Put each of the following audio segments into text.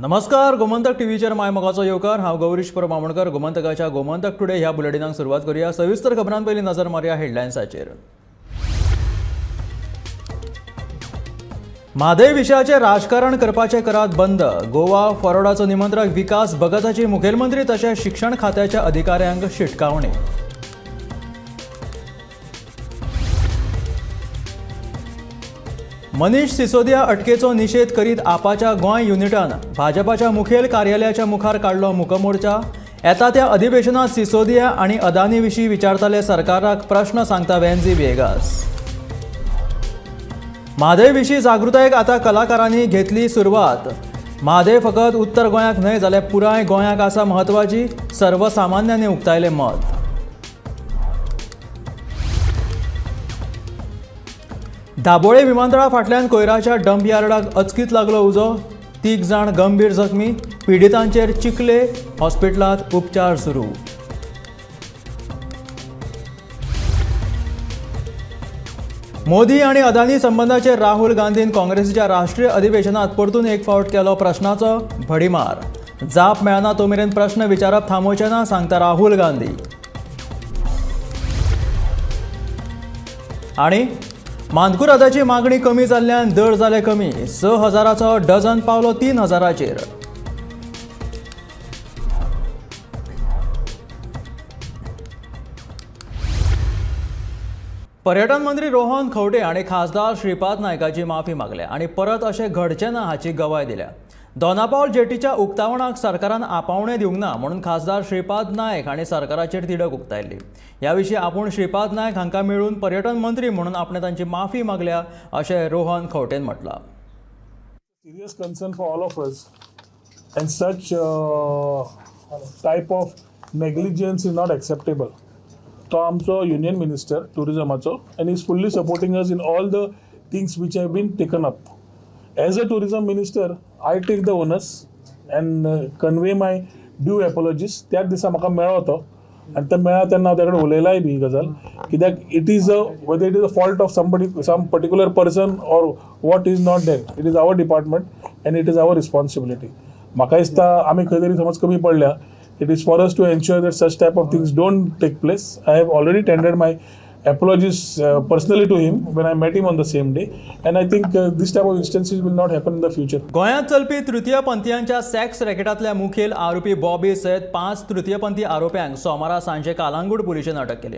नमस्कार, गोमंतक टीव्हीचेर my मोगाचो येवकार। हांव गौरीश परब आमोणकर। गोमंतकाच्या गोमंतक टुडे ह्या बुलेटिनाक सुरवात करूया। सविस्तर खबरां पयलीं नजर मारया हेडलायन्साचेर। म्हादय विशयाचेर राजकारण करपाचें करात बंद। गोवा फॉरवर्डाचो निमंत्रक विकास भगताची मुखेलमंत्री तशेंच शिक्षण खात्याच्या अधिकाऱ्यांक शिटकावणी। मनीष सिसोदिया अटकेचो निषेध करीत आपाच्या गोंय युनिटान भाजपाच्या मुखेल कार्यालयाच्या मुखार काडलो मुकमोर्चा। येता त्या अधिवेशनात सिसोदिया आनी अदानी विशीं विचारतले सरकाराक प्रश्न सांगता वेन्झी व्हिएगास। म्हादय विशीं जागृतायेक आतां कलाकारांनी घेतली सुरवात। म्हादय फकत उत्तर गोंयाक न्हय जाल्यार पुराय गोंयाक आसा म्हत्वाची, सर्वसामान्यांनी उक्तायलें मत। दाबोळे विमानतळा फाटल्यान कोयराच्या डंप यार्डाक अचकीत लागलो उजो। 3 जाण गंभीर जखमी, पिडितांचेर चिखले हॉस्पिटलांत उपचार सुरू। मोदी आनी अदानी संबंदाचेर राहुल गांधीन काँग्रेसीच्या राष्ट्रीय अधिवेशनात परतून एक फावट केलो प्रश्नाचो भडीमार। जाप मेळना तो मेरेन प्रश्न विचारप थांबोवचे ना, सांगता राहुल गांधी। आनी मानकुरादाची मागणी कमी जाल्ल्यान दर जाले कमी। 6,000चो डझन पावलो 3,000चेर। पर्यटन मंत्री रोहन खंवटे हांणी खासदार श्रीपाद नायकाची माफी मागल्या आनी परत अशें घडचें ना हाची गवाय दिल्या। दोनापावल जेटीच्या उक्तावणाक सरकारान आपावणें दिवंक ना म्हणून खासदार श्रीपाद नायक हांणी सरकाराचेर तिडक उक्तायल्ली। ह्या विशीं आपूण श्रीपाद नायक हांकां मेळून पर्यटन मंत्री म्हणून आपणें तांची माफी मागल्या अशें Rohan खंवटेन म्हटलां। Serious concern for all of us and such type of negligence is not acceptable. तो आमचो युनियन मिनिस्टर टुरिजमाचो and is fully supporting us in all the things which have been taken up. As a tourism minister, I take the onus and convey my due apologies. त्याच दिसा म्हाका मेळ्ळो तो आनी ते मेळ्ळा तेन्ना हांव ताचे कडेन उलयलाय बी ही गजाल, कित्याक it is a whether it is a fault of somebody, some particular person or what is not there, it is our department and it is our responsibility. म्हाका दिसता आमी खंय तरी समज कमी पडल्या। It is for us to ensure that such type of things don't take place. I have already tendered my apologies personally to him when I met him on the same day, and I think this type of instances will not happen in the future. गोंयांत चलपी तृतीयपंथीयांच्या sex रॅकेटांतल्या मुखेल आरोपी बॉबी सयत 5 तृतीयपंथी आरोप्यांक सोमारा सांजे कालांगूट पुलिशेन अटक केली।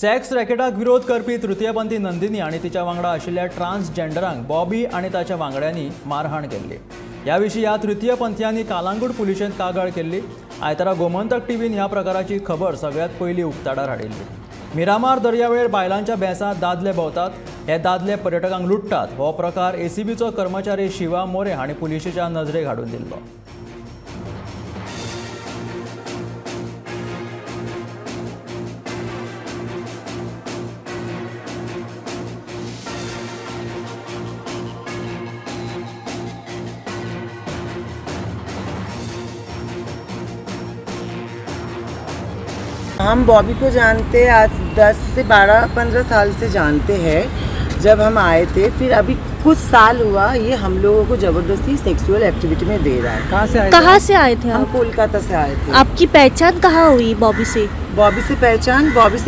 Sex रॅकेटाक विरोध करपी तृतीयपंथी नंदिनी आनी तिच्या वांगडा आशिल्ल्या ट्रान्सजेंडरांक बॉबी आनी ताच्या वांगड्यांनी मारहाण केल्ली। ह्या विशीं ह्या तृतीयपंथीयांनी कालांगूट पुलिशेंत कागाळ केल्ली। आयतारा गोमंतक टीव्हीन ह्या प्रकाराची खबर सगळ्यांत पयलीं उक्ताडार हाडिल्ली। मिरामार दर्यावेळेर बायलांच्या बेसांत दादले भोंवतात, हे दादले पर्यटकांक लुट्टात हो प्रकार एसीबीचो कर्मचारी शिवा मोरे हांणी पुलिशेच्या नजरेक हाडून दिल्लो। हम बॉबी को जानते हैं आज 10 से 12-15 साल से जानते हैं। जब हम आए थे, फिर अभी कुछ साल हुआ ये हम लोगों को ज़बरदस्ती सेक्सुअल एक्टिविटी में दे रहा है। कहाँ से आए थे? हम कोलकाता से आए थे। आपकी पहचान कहाँ हुई बॉबी से? बॉबी से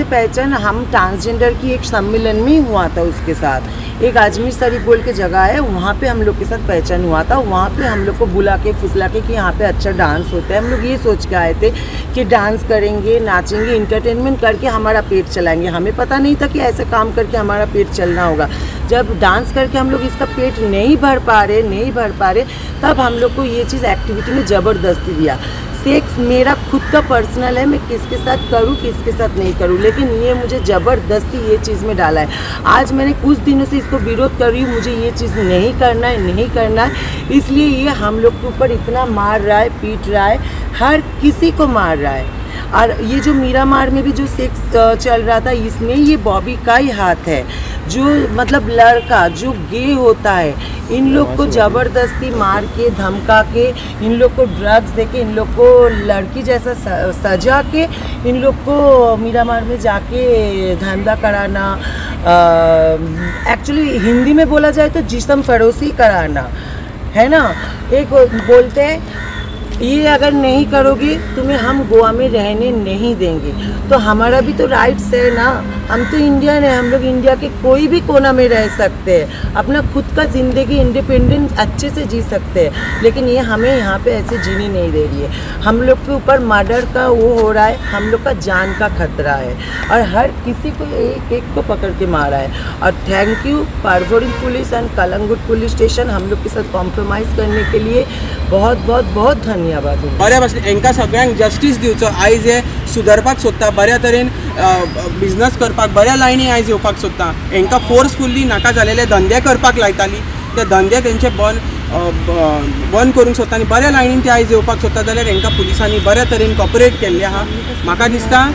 पहचान हम ट्रांसजेंडर की एक सम्मेलन में हुआ था उसके साथ। एक अजमेर शरीफ बोल के जगह है, वहाँ पे हम लोग के साथ पहचान हुआ था। वहाँ पे हम लोग को बुला के फुसला के कि यहाँ पे अच्छा डांस होता है। हम लोग ये सोच के आए थे कि डांस करेंगे, नाचेंगे, इंटरटेनमेंट करके हमारा पेट चलाएंगे। हमें पता नहीं था कि ऐसे काम करके हमारा पेट चलना होगा। जब डांस करके हम लोग इसका पेट नहीं भर पा रहे, तब हम लोग को ये चीज़ एक्टिविटी में ज़बरदस्ती दिया। सेक्स मेरा खुद का पर्सनल है, मैं किसके साथ करूँ किसके साथ नहीं करूँ, लेकिन ये मुझे ज़बरदस्ती ये चीज़ में डाला है। आज मैंने कुछ दिनों से इसको विरोध कर रही हूँ, मुझे ये चीज़ नहीं करना है, नहीं करना है, इसलिए ये हम लोग के ऊपर इतना मार रहा है, पीट रहा है, हर किसी को मार रहा है। और ये जो मीरामार में भी जो सेक्स चल रहा था, इसमें ये बॉबी का ही हाथ है। जो मतलब लड़का जो गे होता है, इन लोग को ज़बरदस्ती मार के धमका के, इन लोग को ड्रग्स दे के, इन लोग को लड़की जैसा सजा के इन लोग को मीरामार में जाके धंधा कराना, एक्चुअली हिंदी में बोला जाए तो जिस्म फरोशी कराना है ना। एक बोलते हैं ये अगर नहीं करोगी तुम्हें हम गोवा में रहने नहीं देंगे। तो हमारा भी तो राइट्स है ना, हम तो इंडियन है, हम लोग इंडिया के कोई भी कोना में रह सकते हैं, अपना खुद का ज़िंदगी इंडिपेंडेंट अच्छे से जी सकते हैं, लेकिन ये हमें यहाँ पे ऐसे जीने नहीं दे रही है। हम लोग के ऊपर मर्डर का वो हो रहा है, हम लोग का जान का खतरा है और हर किसी को एक एक को पकड़ के मारा है। और thank you Porvorim police and Calangute police station, हम लोग के साथ कॉम्प्रोमाइज़ करने के लिए बहुत बहुत बहुत धन्यवाद। बऱ्या भाशेन हेंकां सगळ्यांक जस्टीस दिवचो। आयज हे सुदरपाक सोदता, बऱ्या तरेन बिजनस करपाक, बऱ्या लायनी आयज येवपाक सोदता। हेंकां फोर्सफुल्ली नाका जालेले धंदे करपाक लायताली, ते धंदे तेंचे बंद करूंक सोदता आनी बऱ्या लायनीन ते आयज येवपाक सोदता जाल्यार हेंकां पुलिसांनी बऱ्या तरेन कॉपरेट केल्लें आहा। म्हाका दिसता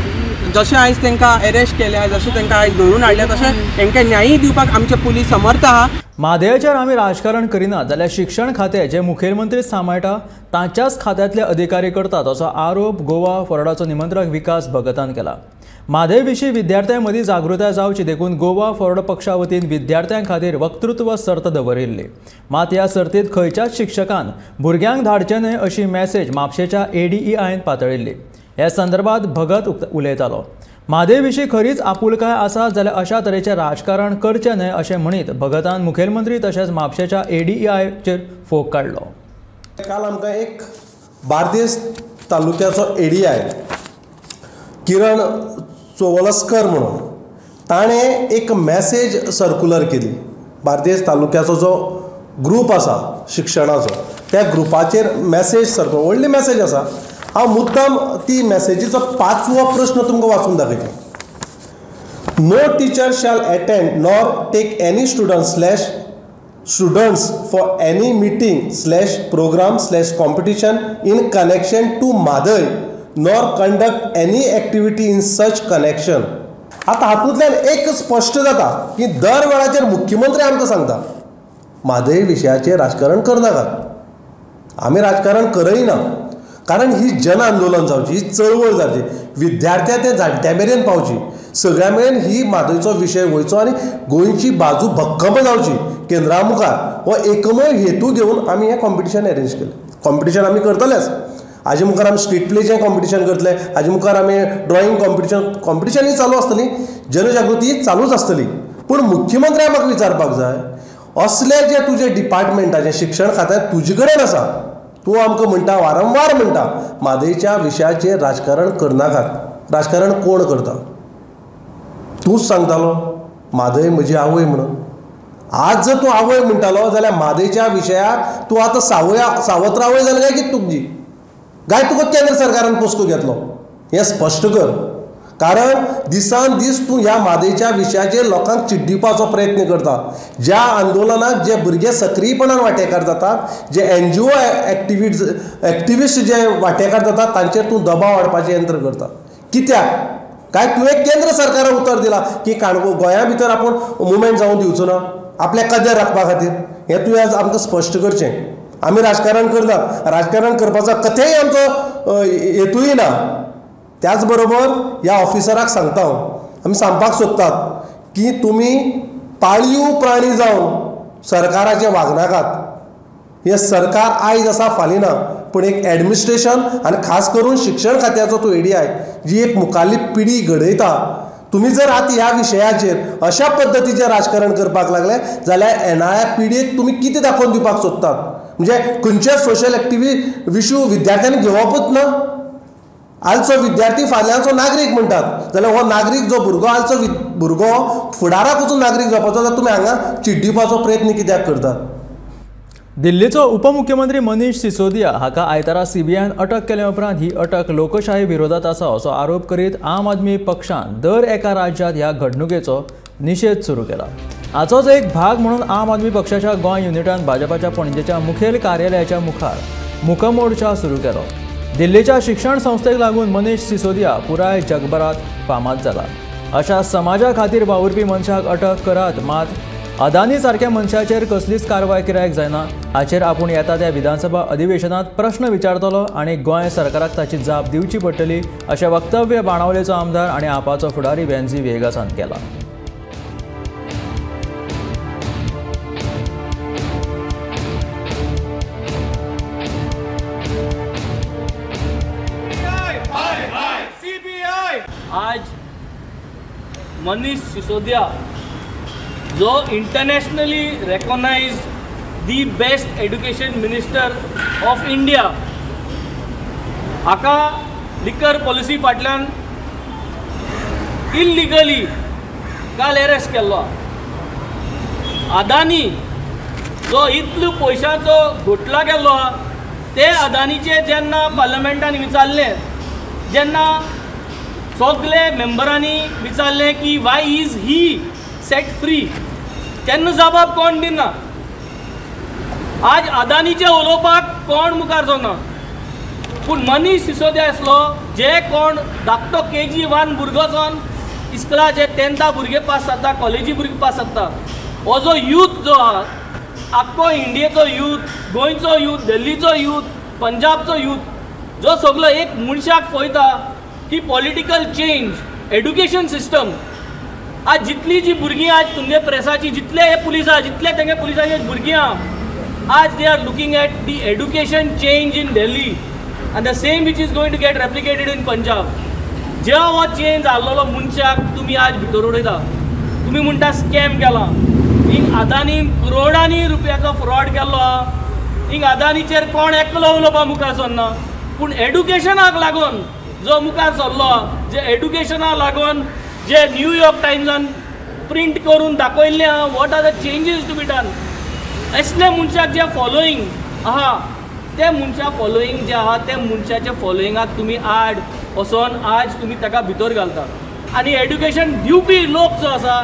जशें आयज तांकां एरेस्ट केल्या, जशें तांकां आयज धरून हाडल्या, तशें हेंकां न्यायी दिवपाक आमचे पुलीस समर्थ आहा। म्हादयचेर आमी राजकारण करिना जाल्यार शिक्षण खातें जे मुखेलमंत्री सांबाळटा तांच्याच खात्यांतले अधिकारी करतात असो आरोप गोवा फॉरवर्डाचो निमंत्रक विकास भगतान केला। म्हादय विशीं विद्यार्थ्यां मदीं जागृताय जावची देखून गोवा फॉरवर्ड पक्षा वतीन विद्यार्थ्यां खातीर वक्तृत्व सर्त दवरिल्ली। मात ह्या सर्तींत खंयच्याच शिक्षकान भुरग्यांक धाडचें न्हय अशी मॅसेज म्हापशेच्या ADEIन पातळिल्ली। ह्या संदर्भात भगत उलयतालो। म्हादय विशीं खरीच आपुलकाय आसा जाल्यार अशा तरेचें राजकारण करचें न्हय अशें म्हणीत भगतान मुखेलमंत्री तशेंच म्हापशेच्या ADEIचेर फोग काडलो। काल आमकां एक बार्देस तालुक्याचो ADI किरण चोवलस्कर म्हणून ताणें एक मॅसेज सर्कुलर केली। बार्देस तालुक्याचो जो ग्रूप आसा शिक्षणाचो त्या ग्रुपाचेर मॅसेज सर्कुलर, व्हडली मॅसेज आसा। हांव मुद्दाम ती मॅसेजीचो 5वो प्रश्न तुमकां वाचून दाखयता। No teacher shall attend nor take any student slash students for any meeting slash program slash competition in connection to Mhadei nor conduct any activity in such connection. आतां हातूंतल्यान एक स्पश्ट जाता की दर वेळाचेर मुख्यमंत्री आमकां सांगता म्हादय विशयाचेर राजकारण करनाकात, आमी राजकारण करयना, कारण ही जन आंदोलन जावची, ही चळवळ जावची, विद्यार्थ्यां ते जाणट्या मेरेन पावची, सगळ्या मेरेन ही म्हादयचो विशय वयचो आनी गोंयची बाजू भक्कम जावची केंद्रा मुखार, हो एकमेव हेतू घेवन आमी हें कॉम्पिटिशन अरेंज केलें। कॉम्पिटिशन आमी करतलेच, हाजे मुखार आमी स्ट्रीट प्लेचें कॉम्पिटिशन करतले, हाजे मुखार आमी ड्रॉइंग कॉम्पिटिशन, कॉम्पिटिशनूय चालू आसतली, जनजागृती चालूच आसतली। पूण मुख्यमंत्र्याक म्हाका विचारपाक जाय, असले जे तुजे डिपार्टमेंटाचें शिक्षण खातें तुजे कडेन आसा, तूं आमकां म्हणटा, वारंवार म्हणटा म्हादयच्या विशयाचेर राजकारण करनाकात, राजकारण कोण करता? तूंच सांगतालो म्हादय म्हजी आवय म्हणून। आज जर तूं आवय म्हणटालो जाल्यार म्हादयच्या विशयाक तूं आतां सावत्र आवय जाल्या काय कितें तुजी? काय तुका केंद्र सरकारान पोसको घेतलो? हें स्पश्ट कर, कारण दिसान दीस तूं ह्या म्हादयच्या विशयाचेर लोकांक चिड्डिवपाचो प्रयत्न करता। ज्या आंदोलनाक जे भुरगे सक्रीयपणान वांटेकार जातात, जे NGO activist जे वांटेकार जातात तांचेर तूं दबाव हाडपाचें यंत्र करता। कित्याक? काय तुवें केंद्र सरकाराक उतर दिलां की काणकोण गोंया भितर आपूण मुवमेंट जावंक दिवचो ना आपल्या कदेर राखपा खातीर? हें तुवें आज आमकां स्पश्ट करचें। आमी राजकारण करनात, राजकारण करपाचो कथेय आमचो हेतूय ना। त्याच बरोबर ह्या ऑफिसराक सांगता हांव, आमी सांगपाक सोदतात की तुमी पाळीव प्राणी जावन सरकाराचें वागनाकात। हें सरकार आयज आसा फाल्यां ना, पूण एक एडमिनिस्ट्रेशन आनी खास करून शिक्षण खात्याचो तूं ADI जी एक मुखारली पिढी घडयता, तुमी जर आतां ह्या विशयाचेर अशा पद्दतीचें राजकारण करपाक लागले जाल्यार येणाऱ्या पिढयेक तुमी कितें दाखोवन दिवपाक सोदतात? म्हणजे खंयचे सोशल एक्टिविटी विद्यार्थ्यांनी घेवपूच ना। आजचो विद्यार्थी फाल्यांचो नागरीक म्हणटात, जाल्यार हो नागरीक जो भुरगो आजचो भुरगो फुडाराक वचून नागरीक जावपाचो जाल्यार तुमी हांगा चिड्डिवपाचो प्रयत्न कित्याक करतात? दिल्लीचो उपमुख्यमंत्री मनीष सिसोदिया हाका आयतारा सीबीआयन अटक केल्या उपरांत ही अटक लोकशाही विरोधात आसा असो आरोप करीत आम आदमी पक्षान दर एका राज्यांत ह्या घडणुकेचो निशेध सुरू केला। हाचोच एक भाग म्हणून आम आदमी पक्षाच्या गोंय युनिटान भाजपाच्या पणजेच्या मुखेल कार्यालयाच्या मुखार मुकमोर्चा सुरू केलो। दिल्लीच्या शिक्षण संस्थेक लागून मनीष सिसोदिया पुराय जगभरात फामाद जाला। अशा समाजा खातीर वावुरपी मनशाक अटक करात, मात अदानी सारक्या मनशाचेर कसलीच कारवाय कित्याक जायना हाचेर आपूण येता त्या विधानसभा अधिवेशनात प्रश्न विचारतलो आनी गोंय सरकाराक ताची जाप दिवची पडटली अशें वक्तव्य बाणावलेचो आमदार आनी आपाचो फुडारी वेन्झी व्हिएगासान केला। आज मनीष सिसोदिया जो internationally recognised the best education minister of India हाका लिकर पॉलिसी फाटल्यान इल्लिगली काल अरेस्ट केल्लो. अदानी जो इतलो पयशांचो घोटला केल्लो ते अदानीचे जेन्ना पार्लमेंटान विचारलें, जेन्ना सगळे मेंबरांनी विचारलें की why is he set free, तेन्ना जबाब कोण दिना. आज अदानीचे उलोवपाक कोण मुखार जावना, पूण मनीष सिसोदिया आसलो जे कोण धाकटो KG1 भुरगो जावन इस्कुला जे 10था भुरगे पास जाता, कॉलेजी भुरगे पास जाता, हो जो यूथ जो आहा आख्खो इंडियेचो यूथ, गोंयचो यूथ, दिल्लीचो यूथ, पंजाबचो यूथ जो सगलो एक मनशाक पळयता की पॉलिटिकल चेंज, एड्युकेशन सिस्टम. आज जितली जी भुरगीं आज तुमगे प्रेसाची जितले हे पुलीस आहा, जितले तेंगे पुलिसाचे भुरगीं आहा, आज they are looking at the education change in Delhi and the same which is going to get replicated in Punjab. जेवा हो चेंज जाल्लो मनशाक तुमी आज भितर उडयता, तुमी म्हणटा स्कॅम केला. हिंग अदानी करोडांनी रुपयाचो फ्रॉड केल्लो आहा, हिंग अदानीचेर कोण एकलो उलोवपा मुखार सरना, पूण एड्युकेशनाक लागून जो मुखार सरलो, जे एड्युकेशनाक लागून जे न्यूयॉर्क टायम्सान प्रिंट करून दाखयल्लें आहा what are the changes to be done, असले मनशाक जे फॉलोईंग आहा ते मनशा फॉलोईंग जे आहा ते मनशाचे फॉलोईंगाक तुमी आड वचोन आज तुमी ताका भितर घालता. आनी एड्युकेशन दिवपी लोक जो आसा,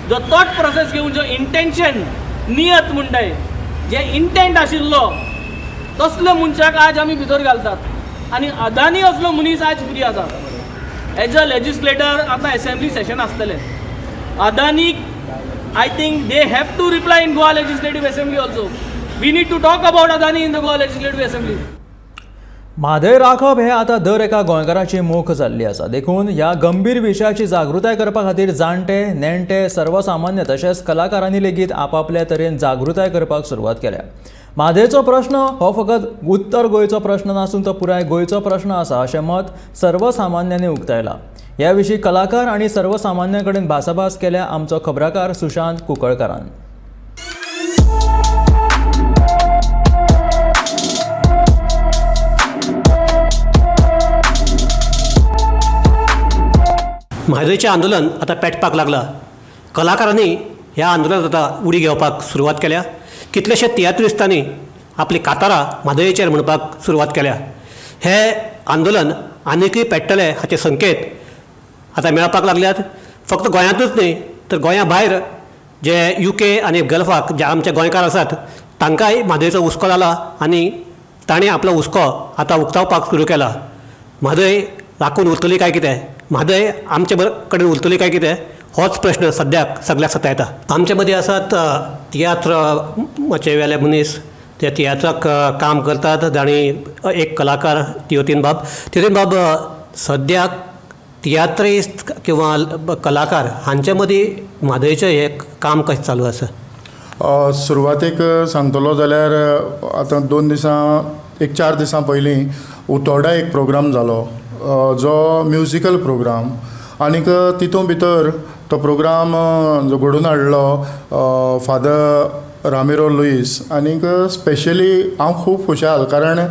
जो थॉट प्रोसेस घेवन जो इंटेंशन, नियत म्हणटाय, जे इंटेंट आशिल्लो तसले मनशाक आज आमी भितर घालतात. आनी अदानी असलो मनीस आज फ्री आसा. एज अ लेजिस्लेटर आतां एसेंब्ली सेशन आसतलें, अदानीक I think they have to reply in Goa Legislative Assembly also. We need to talk about Adani in the Goa Legislative Assembly. Mhadei राखप हे आतां दर एका गोंयकाराची मोख जाल्ली आसा. देखून ह्या गंभीर विशयाची जागृताय करपा खातीर जाणटे, नेणटे, सर्वसामान्य तशेंच कलाकारांनी लेगीत आपापल्या तरेन जागृताय करपाक सुरवात केल्या. म्हादयचो प्रश्न हो फकत उत्तर गोंयचो प्रश्न नासून तो पुराय गोंयचो प्रश्न आसा अशें मत सर्वसामान्यांनी उक्तायलां. ह्या विशीं कलाकार आनी सर्वसामान्यां कडेन भासाभास केल्या आमचो खबराकार सुशांत कुंकळकारान. म्हादयचें आंदोलन आतां पेटपाक लागलां. कलाकारांनी ह्या आंदोलनात आतां उडी घेवपाक सुरवात केल्या. कितलेशे तियात्रिस्तांनी आपली कातारां म्हादयचेर म्हणपाक सुरवात केल्या. हे आंदोलन आनीकय पेट्टलें हाचे संकेत आतां मेळपाक लागल्यात. फक्त गोंयांतूच न्हय तर गोंया भायर जे UK आनी गल्फाक जे आमचे गोंयकार आसात तांकांय म्हादयचो हुस्को जाला आनी ताणें आपलो हुस्को आतां उक्तावपाक सुरू केला. म्हादय राखून उरतली काय कितें, म्हादय आमचे कडेन उरतली काय कितें, होच प्रश्न सद्याक सगळ्याक सतायता. आमचे मदीं आसात तियात्राचे वेले मनीस, ते तियात्राक काम करतात जाणी एक कलाकार तियोतीन बाब. तियोतीन बाब, सद्याक तियात्रिस्त किंवा कलाकार हांचे मदीं म्हादयचें हें काम कशें चालू आसा? सुरवातेक सांगतलो जाल्यार आतां 2 दिसां, एक 4 दिसां पयलीं उतोर्डा एक प्रोग्राम जालो जो म्युजिकल प्रोग्राम, आनीक तितून भितर तो प्रोग्राम जो घडोवन हाडलो फादर रामिरो लुईस, आनीक स्पेशली हांव खूब खुशाल कारण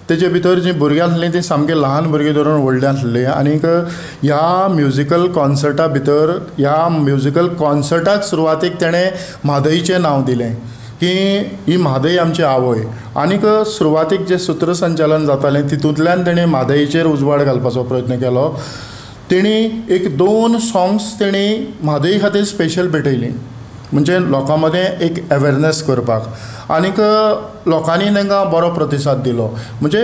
तेजे भितर जीं भुरगीं आसलीं तीं सामकी ल्हान भुरगीं धरून व्हडलीं आसलीं, आनीक ह्या म्युजिकल कॉन्सर्टा भितर ह्या म्युजिकल कॉन्सर्टाक सुरवातीक तेणें म्हादयचें नांव दिलें की ही म्हादय आमची आवय, आनीक सुरवातीक जें सुत्रसंचालन जातालें तितूंतल्यान तेणें म्हादयचेर उजवाड घालपाचो प्रयत्न केलो. तेणी एक 2 सॉंग्स तेणी म्हादय खातीर स्पेशल भेटयलीं, म्हणजे लोकां मदें एक अवेरनेस करपाक, आनीक लोकांनी तांकां बरो प्रतिसाद दिलो. म्हणजे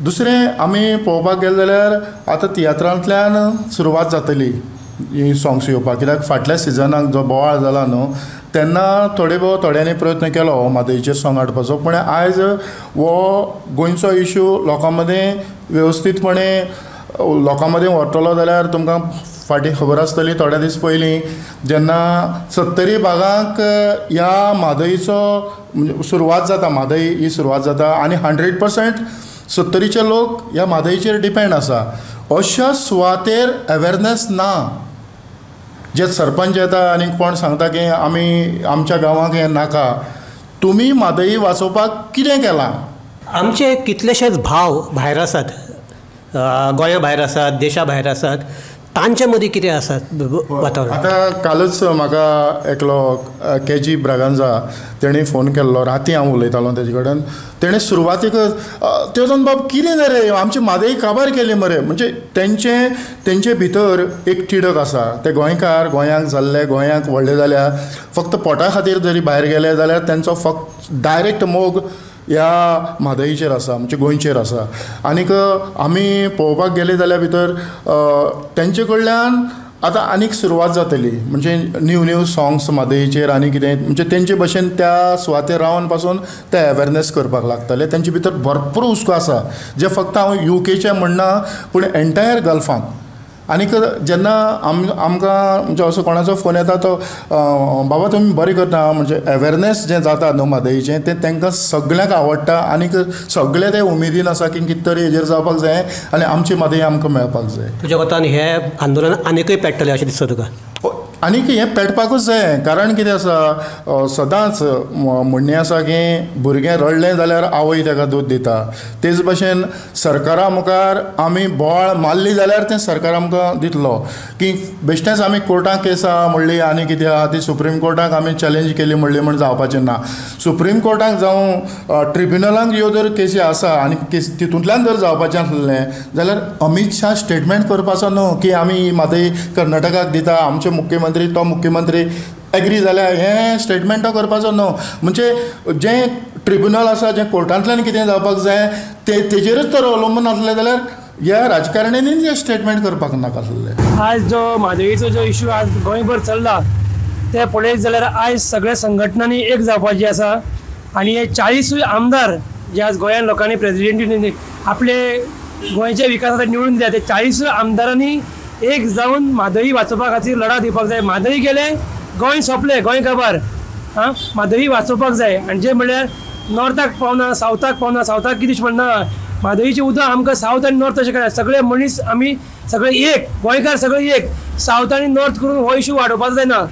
दुसरें आमी पळोवपाक गेले जाल्यार आतां तियात्रांतल्यान सुरवात जातली ही सॉंग्स येवपाक, कित्याक फाटल्या सिजनाक जो बोवाळ जाला न्हू तेन्ना थोडे भोव थोड्यांनी प्रयत्न केलो म्हादयचेर सॉंग हाडपाचो, पूण आयज हो गोंयचो इशू लोकां मदें वेवस्थीतपणे लोकां मदें व्हरतलो जाल्यार तुमकां फाटीं खबर आसतली थोडे दीस पयलीं जेन्ना 70 भागांक ह्या म्हादयचो सुरवात जाता, म्हादय ही सुरवात जाता आनी 100% 70चे लोक ह्या म्हादयचेर डिपेंड आसा. अशा सुवातेर अवेरनेस ना. जे सरपंच येता आनी कोण सांगता की आमी आमच्या गांवांक हें नाका, तुमी म्हादई वाचोवपाक कितें केलां? आमचे कितलेशेच भाव भायर आसात, गोंया भायर आसात, देशा भायर आसात, तांचे मदीं कितें आसा वातावरण? आतां कालच म्हाका एकलो केजी ब्रागांजा तेणी फोन केल्लो, राती हांव उलयतालो तेजे कडेन. तेणें सुरवातेकच तेजोन बाब कितें जालें रे, आमची म्हादई काबार केली मरे. म्हणजे तेंचे भितर एक तिडक आसा. ते गोंयकार गोंयांक जाल्ले, गोंयांक व्हडले जाल्या, फक्त पोटा खातीर जरी भायर गेले जाल्यार तेंचो फक्त डायरेक्ट मोग ह्या म्हादईचेर आसा, म्हणजे गोंयचेर आसा. आनीक आमी पळोवपाक गेले जाल्यार भितर तेंचे कडल्यान आतां आनीक सुरवात जातली, म्हणजे न्यू न्यू सॉंग्स म्हादईचेर आनी कितें, म्हणजे तेंचे भशेन त्या सुवातेर रावन पासून ते अवेरनेस करपाक लागतले. तेंचे भितर भरपूर हुस्को आसा, जे फक्त हांव युकेचें म्हणना पूण एन्टायर गल्फांत. आनीक जेन्ना आमकां म्हणजे असो कोणाचो फोन येता तो बाबा तुमी बरें करता, म्हणजे अवेरनेस जें जाता न्हू म्हादईचें तें तांकां सगळ्यांक आवडटा आनीक सगळे ते उमेदीन आसा की कितें तरी हेजेर जावपाक जाय आनी आमची म्हादई आमकां मेळपाक जाय. तुज्या मतान हें आंदोलन आनीकय पेट्टलें अशें दिसता तुका? आनीक हें पेटपाकूच जाय, कारण कितें आसा, सदांच म्हणणें आसा की भुरगें रडलें जाल्यार आवय ताका दूद दिता. तेच भशेन सरकारा मुखार आमी बोवाळ मारली जाल्यार तें सरकार आमकां दितलो. की बेश्टेंच आमी कोर्टाक केस आहा म्हणली आनी कितें आहा ती सुप्रीम कोर्टाक आमी चॅलेंज केली म्हणली म्हण जावपाचें ना. सुप्रीम कोर्टाक जावं ट्रिब्युनलांक ह्यो जर केसी आसा आनी केस तितूंतल्यान जर जावपाचें आसलें जाल्यार अमीत शाह स्टेटमेंट करपाचो न्हू की आमी म्हादई कर्नाटकाक दिता, आमचे मुख्यमंत्री तो मुख्यमंत्री एग्री जाल्यार हें स्टेटमेंट तो करपाचो न्हू. म्हणजे जें ट्रिब्युनल आसा, जें कोर्टांतल्यान कितें जावपाक जाय ते तेजेरूच तर अवलंबून आसलें जाल्यार ह्या राजकारण्यांनी जें स्टेटमेंट करपाक नाका आसलें. आज जो म्हादईचो जो इशू आज गोंयभर चल्ला ते पळयत जाल्यार आयज सगळ्या संघटनांनी एक जावपाची आसा आनी हे 40 आमदार जे आज गोंयान लोकांनी प्रेजिडेंटीन आपले गोंयच्या विकासा खातीर निवडून दिल्या ते 40 आमदारांनी एक जावन म्हादई वाचोवपा खातीर लढा दिवपाक जाय. म्हादई गेलें गोंय सोंपलें, गोंय काबार. आं, म्हादई वाचोवपाक जाय. आनी जें म्हणल्यार नॉर्थाक पावना, सावथाक पावना, सावथाक कितें म्हणना, म्हादईचें उदक आमकां सावथ आनी नॉर्थ अशें कळटा. सगळे मनीस आमी सगळे एक, गोंयकार सगळे एक. सावथ आनी नॉर्थ करून हो इशू वाडोवपाक जायना.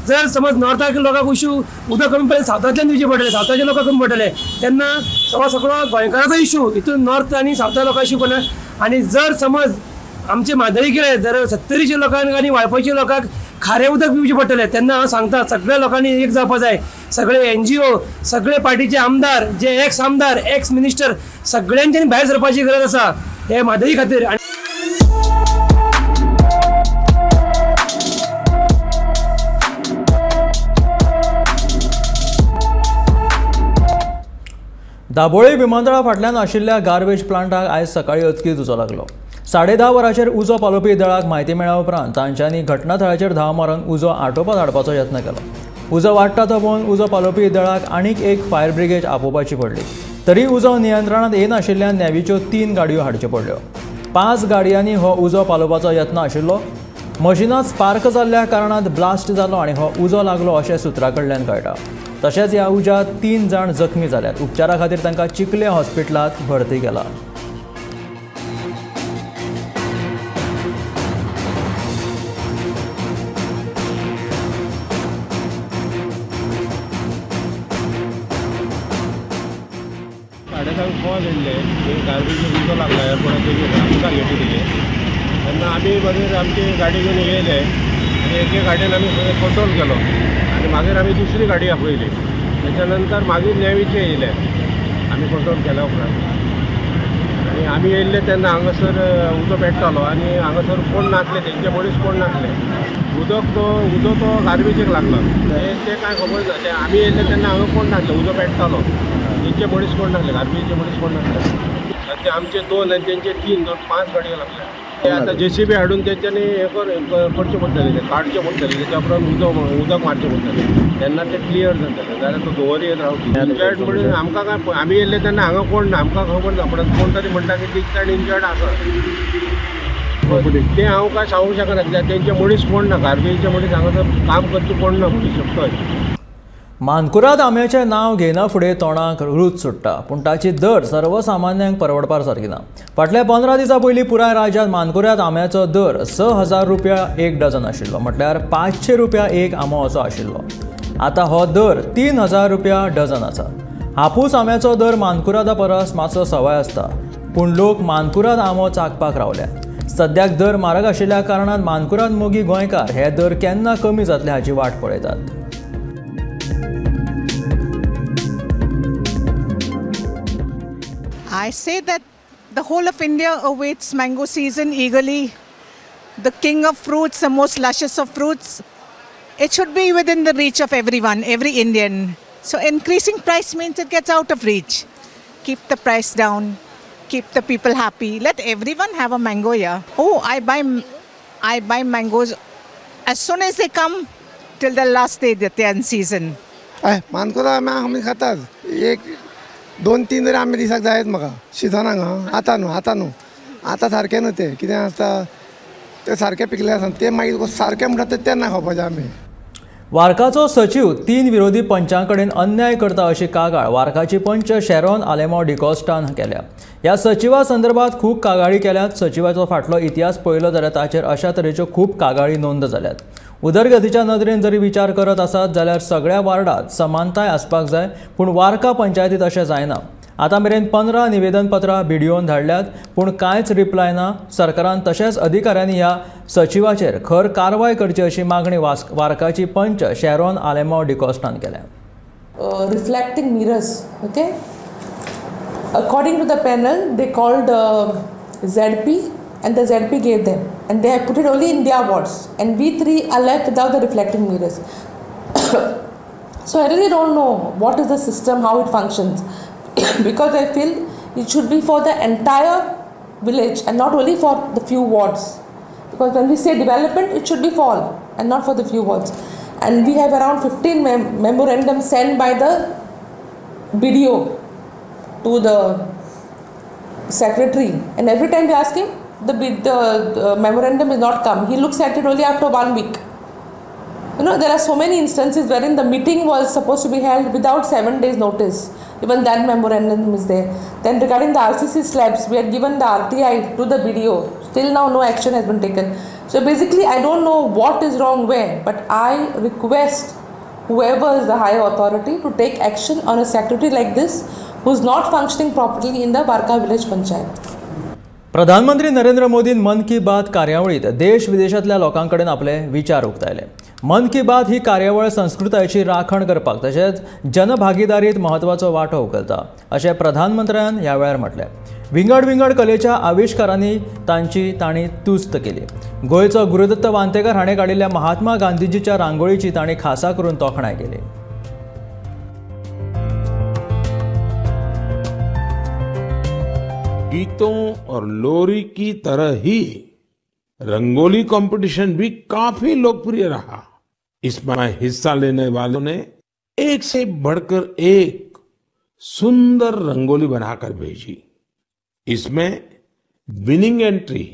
जर समज नॉर्थाक लोकांक इशू उदक कमी पडलें सावथांतल्यान दिवचें पडटलें, सावथाच्या लोकांक कमी पडटलें, तेन्ना हो सगळो गोंयकाराचो इशू हितून नॉर्थ आनी सावथा लोकांक इशू पडना. आनी जर समज आमचे म्हादई गेले जाल्यार सत्तरीच्या लोकांक आनी वाळपयच्या लोकांक खारें उदक पिवचें पडटलें. तेन्ना हांव सांगता सगळ्या लोकांनी एक जावपाक जाय. सगळे NGO, सगळे पार्टीचे आमदार, जे एक्स आमदार, एक्स मिनिस्टर, सगळ्यांच्यानी भायर सरपाची गरज आसा हे म्हादई खातीर. दाबोळी विमानतळा फाटल्यान आशिल्ल्या गार्बेज प्लांटाक आयज सकाळीं अचकीत उजो लागलो. 10:30 वरांचेर उजो पालोवपी दळाक म्हायती मेळ्ळ्या उपरांत तांच्यांनी घटनाथळाचेर धांव मारून उजो आटोवपात हाडपाचो यत्न केलो. उजो वाडटा तो पळोवन उजो पालोवपी दळाक आनीक एक फायर ब्रिगेड आपोवपाची पडली. तरी उजो नियंत्रणांत येनाशिल्ल्यान नेव्हीच्यो 3 गाडयो हाडच्यो पडल्यो. 5 गाडयांनी हो उजो पालोवपाचो यत्न आशिल्लो. मशिनांत स्पार्क जाल्ल्या कारणान ब्लास्ट जालो आनी हो उजो लागलो अशें सुत्रां कडल्यान कळटा. तशेंच ह्या उज्यांत 3 जाण जखमी जाल्यात. उपचारा खातीर तांकां चिखले हॉस्पिटलांत भरती केला. 7:30 कॉल येयल्ले की गार्बेज उजो लागला एअरपोर्टाचेर आमकां घेतली तिगे. तेन्ना आमी मागीर आमची गाडी घेवन येयले आनी एके गाडयेन आमी कंट्रोल केलो आनी मागीर आमी दुसरी गाडी आपयली. तेच्या नंतर मागीर नेवीचे येयले आमी कंट्रोल केल्या उपरांत. आनी आमी येयल्ले तेन्ना हांगासर उजो पेट्टालो आनी हांगासर कोण नासले, तेंचे मनीस कोण नासले. उदक तो उजो तो गार्बेजीक लागलो तें कांय खबर ना. ते आमी येयल्ले तेन्ना हांगा कोण नासले, उजो पेट्टालो, तेंचे मनीस कोण नासले, गार्बेजीचे मनीस कोण नासले. सद्या आमचे 2 आनी तेंचे 3, 5 गाडयो लागल्या. ते आतां JCB हाडून तेंच्यांनी हें करचें पडटलें, तें काडचें पडटलें, तेच्या उपरांत उदक मारचें पडटलें, तेन्ना तें क्लियर जातलें. जाल्यार तो धुंवर येत रावतलो. इंजर्ड म्हणून आमकां काय आमी येयल्ले तेन्ना हांगा कोण ना, आमकां खबर ना, पण कोण तरी म्हणटा की 3 जाण इंजर्ड आसा. तें हांव काय सांगूंक शकना कित्याक तेंचे मनीस कोण ना, गार्बेजीचे मनीस हांगासर काम करचे कोण ना म्हणूं शकतोय. मानकुराद आंब्याचें नांव घेयना फुडें तोंडाक रूच सुट्टा, पूण ताची दर सर्वसामान्यांक परवडपार सारकी ना. फाटल्या 15 दिसां पयलीं पुराय राज्यांत मानकुराद आंब्याचो दर 6000 रुपया एक डझन आशिल्लो, म्हटल्यार 500 रुपया एक आंबो असो आशिल्लो. आतां हो दर 3000 रुपया डझन आसा. हापूस आंब्याचो दर मानकुरादा परस मातसो सवाय आसता, पूण लोक मानकुराद आंबो चाखपाक रावल्या. सद्याक दर म्हारग आशिल्ल्या कारणान मानकुराद मोगी गोंयकार हे दर केन्ना कमी जातले हाची वाट पळयतात. I say that the whole of India awaits mango season eagerly. The king of fruits, the most luscious of fruits. It should be within the reach of everyone, every Indian. So increasing price means it gets out of reach. Keep the price down, keep the people happy. Let everyone have a mango here. Oh, I buy mangoes as soon as they come till the last day that they are in season. Mankurad आमी खातात एक 2-3 तरी आंबे दिसाक जायत म्हाका शिजनाक. आतां न्हू, आतां न्हू, आतां सारकें न्हू तें कितें आसता तें सारकें पिकलें आसता तें मागीर सारकें म्हणटा तें तेन्ना खावपाचें आमी. वार्काचो सचीव 3 विरोधी पंचां कडेन अन्याय करता अशी कागाळ वार्काची पंच शेरॉन आलेमाव डिकॉस्टान केल्या. ह्या सचिवा संदर्भात खूब कागाळी केल्यात. सचिवाचो फाटलो इतिहास पळयलो जाल्यार ताचेर अशा तरेच्यो खूब कागाळी नोंद जाल्यात. उदरगतीच्या नदरेन जरी विचार करत आसात जाल्यार सगळ्या वार्डात समानताय आसपाक जाय, पूण वार्का पंचायतीत अशें जायना. आतां मेरेन 15 निवेदनपत्रां बीडीओन धाडल्यात, पूण कांयच रिप्लाय ना. सरकारान तशेंच अधिकाऱ्यांनी ह्या सचिवाचेर खर कारवाय करची अशी मागणी वार्काची पंच शेरॉन आलेमाव डिकॉस्टान केल्या. Reflecting mirrors, okay. According to the panel, they called ZP and the ZP gave them, and they have put it only in their wards, and we three are left without the reflecting mirrors. So I really don't know what is the system, how it functions, because I feel it should be for the entire village and not only for the few wards, because when we say development, it should be for all and not for the few wards. And we have around 15 memorandums sent by the BDO to the secretary, and every time we ask him, the memorandum is not come. He looks at it only after 1 week. You know, there are so many instances wherein the meeting was supposed to be held without 7 days notice. Even that memorandum is there. Then regarding the RCC slabs, we had given the RTI to the BDO. Still now no action has been taken. So basically I don't know what is wrong where, but I request whoever is the higher authority to take action on a secretary like this who is not functioning properly in the Varca village panchayat. प्रधानमंत्री नरेंद्र मोदीन मन की बात कार्यावळीत देश विदेशांतल्या लोकां कडेन आपले विचार उक्तायले. मन की बात ही कार्यावळ संस्कृतायेची राखण करपाक तशेंच जनभागीदारीत म्हत्वाचो वांटो उखलता अशें प्रधानमंत्र्यान ह्या वेळार म्हटलें. विंगड विंगड कलेच्या आविश्कारांनी तांणी तुस्त केली. गोंयचो गुरुदत्त वांतेकर हाणें काडिल्ल्या महात्मा गांधीजीच्या रांगोळीची तांणी खासा करून तोखणाय केली. गीतों और लोरी की तरह ही रंगोली कंपटीशन भी काफी लोकप्रिय रहा। इसमें हिस्सा लेने वालों ने एक से बढ़कर एक सुंदर रंगोली बनाकर भेजी। इसमें winning entry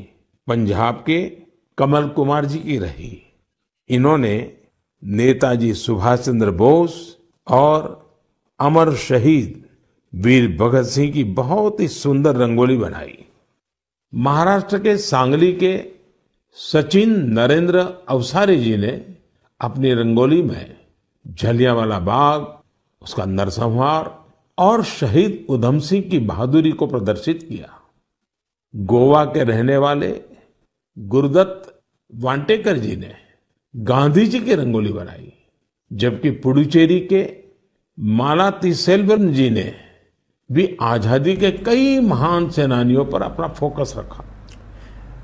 Punjab K Kamal Kumar ji की रही। इन्होंने नेताजी सुभाष चंद्र बोस और अमर शहीद वीर भगत सिंह की बहुत ही सुंदर रंगोली बनाई। महाराष्ट्र के सांगली के सचिन नरेंद्र अवसारी जी ने अपनी रंगोली में जलियांवाला बाग, उसका नरसंहार और शहीद उधम सिंह की बहादुरी को प्रदर्शित किया। गोवा के रहने वाले गुरुदत्त वांटेकर जी ने गांधी जी की रंगोली बनाई, जबकि पुडुचेरी के मालाती सेल्वन जी ने भी आजादी के कई महान सेनानियों पर अपना फोकस रखा।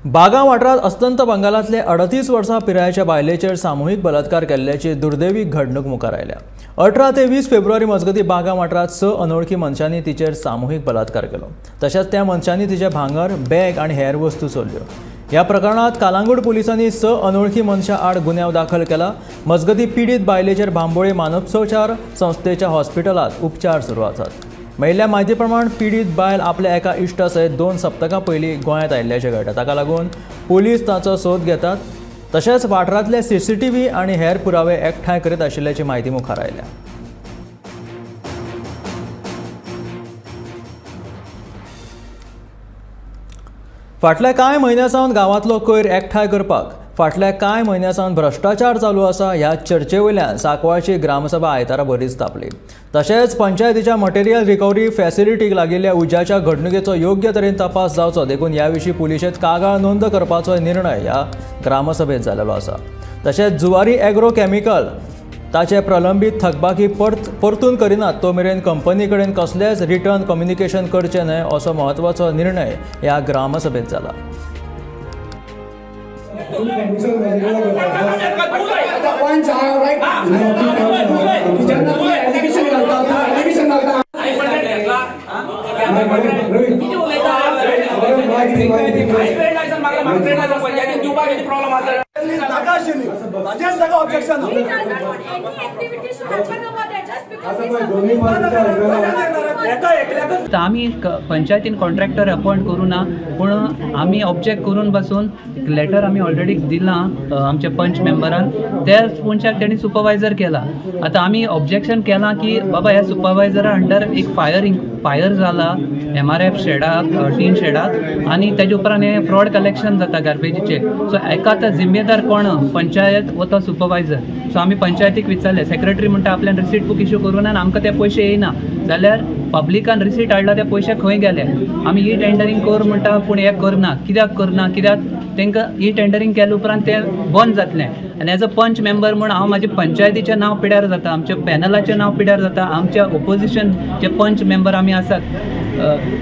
बागा वाठारांत अस्तंत बंगालांतले 38 वर्सां पिरायेच्या बायलेचेर सामुहीक बलात्कार केल्ल्याची दुर्दैवी घडणूक मुखार आयल्या. 18 ते 20 फेब्रुवारी मजगतीं बागा वाठारांत 6 अनोळखी मनशांनी तिचेर सामुहीक बलात्कार केलो. तशेंच त्या मनशांनी तिचें भांगर, बॅग आनी हेर वस्तू चोरल्यो. ह्या प्रकरणांत कालांगूट पुलिसांनी 6 अनोळखी मनशां आड गुन्यांव दाखल केला. मजगतीं पिडीत बायलेचेर बांबोळे मानवोपचार संस्थेच्या हॉस्पिटलांत उपचार सुरू आसात. मेळिल्ल्या म्हायती प्रमाण पिडीत बायल आपल्या एका इश्टा सयत 2 सप्तकां पयलीं गोंयांत आयिल्ल्याचें कळटा. ताका लागून पुलीस ताचो सोद घेतात. तशेंच वाठारांतले सीसीटीव्ही आनी हेर पुरावे एकठांय करीत आशिल्ल्याची म्हायती मुखार आयल्या. फाटल्या कांय म्हयन्यां सावन गांवांतलो कोयर एकठांय करपाक फाटल्या कांय म्हयन्यां सावन भ्रश्टाचार चालू आसा ह्या चर्चे वयल्यान सांकवाळची ग्रामसभा आयतारा बरीच तापली. तशेंच पंचायतीच्या मटेरियल रिकव्हरी फॅसिलिटीक लागिल्ल्या उज्याच्या घडणुकेचो योग्य तरेन तपास जावचो देखून ह्या विशीं पुलिशेंत कागाळ नोंद करपाचो निर्णय ह्या ग्रामसभेंत जाल्लो आसा. तशेंच जुवारी एग्रो केमिकल ताचे प्रलंबीत थकबाकी परतून करिनात तो मेरेन कंपनी कडेन कसलेंच रिटर्न कम्युनिकेशन करचें न्हय असो म्हत्वाचो निर्णय ह्या ग्रामसभेंत जाला. आमी पंचायतीन कॉन्ट्रॅक्टर अपॉयंट करूं ना, पूण आमी ऑब्जेक्ट करून बसून लेटर आमी ऑलरेडी दिलां आमच्या पंच मेंबरान, त्या मनशाक तेणी सुपरवायजर केला. आतां आमी ऑब्जेक्शन केलां की बाबा ह्या सुपरवायजरा अंडर एक फायर जाला MRF शेडाक, टीन शेडाक, आनी तेजे उपरांत हें फ्रॉड कलेक्शन जाता गार्बेजीचें. सो एका आतां जिम्मेदार कोण, पंचायत वो तो सुपरवायजर. सो आमी पंचायतीक विचारलें, सेक्रेटरी म्हणटा आपल्यान रिसीट बूक इशू करूं ना आनी आमकां ते पयशे येयना, जाल्यार पब्लिकान रिसीट हाडला ते पयशे खंय गेले. आमी ई टेंडरींग कर म्हणटा पूण हें करना, कित्याक करना, कित्याक तांकां ई टेंडरींग केले उपरांत तें बंद जातलें. आनी एज अ पंच मेंबर म्हूण हांव म्हाजे पंचायतीचें नांव पिड्यार जाता, आमच्या पॅनलाचें नांव पिड्यार जाता, आमच्या ओपोजिशन जे पंच मेंबर आमी आसात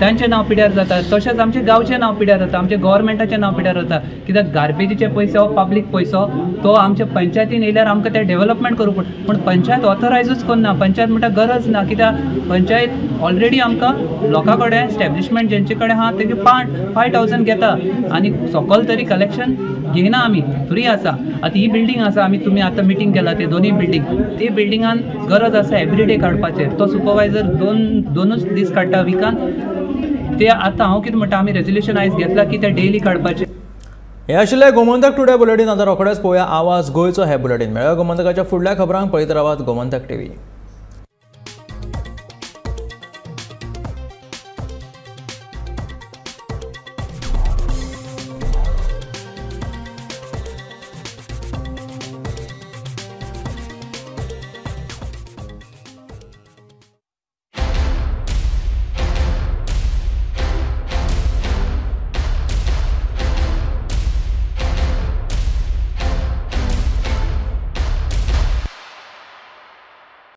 तांचें नांव पिड्यार जाता, तशेंच आमच्या गांवचें नांव पिड्यार जाता, आमच्या गव्हर्मेंटाचें नांव पिड्यार जाता. कित्याक गार्बेजीचे पयशे हो पब्लीक पयसो, तो आमच्या पंचायतीन येयल्यार आमकां तें डेवलपमेंट करूंक पडटा, पूण पंचायत ऑथोरायजूच करना. पंचायत म्हणटा गरज ना, कित्याक पंचायत ऑलरेडी आमकां लोकां कडेन एस्टेब्लिशमेंट जेंचे कडेन आहा तेजे 5,000 घेता आनी सकल तरी कलेक्शन घेयना आमी, फ्री आसा. आतां ही बिल्डींग आसा, आमी तुमी आतां मिटींग केला ते दोनूय बिल्डींग, ते बिल्डिंगान गरज आसा एवरीडे काडपाचें. तो सुपरवायजर दोनूच दीस काडटा विकान. ते आतां हांव कितें म्हणटा, आमी रेजोल्युशन आयज घेतला की ते डेली काडपाचें. हे आशिल्लें गोमंतक टुडे बुलेटीन. आतां रोखडेंच पळोवया आवाज गोंयचो हें बुलेटीन. मेळ्ळ्या गोमंतकाच्या फुडल्या खबरांक पळयत रावात गोमंतक टीव्ही.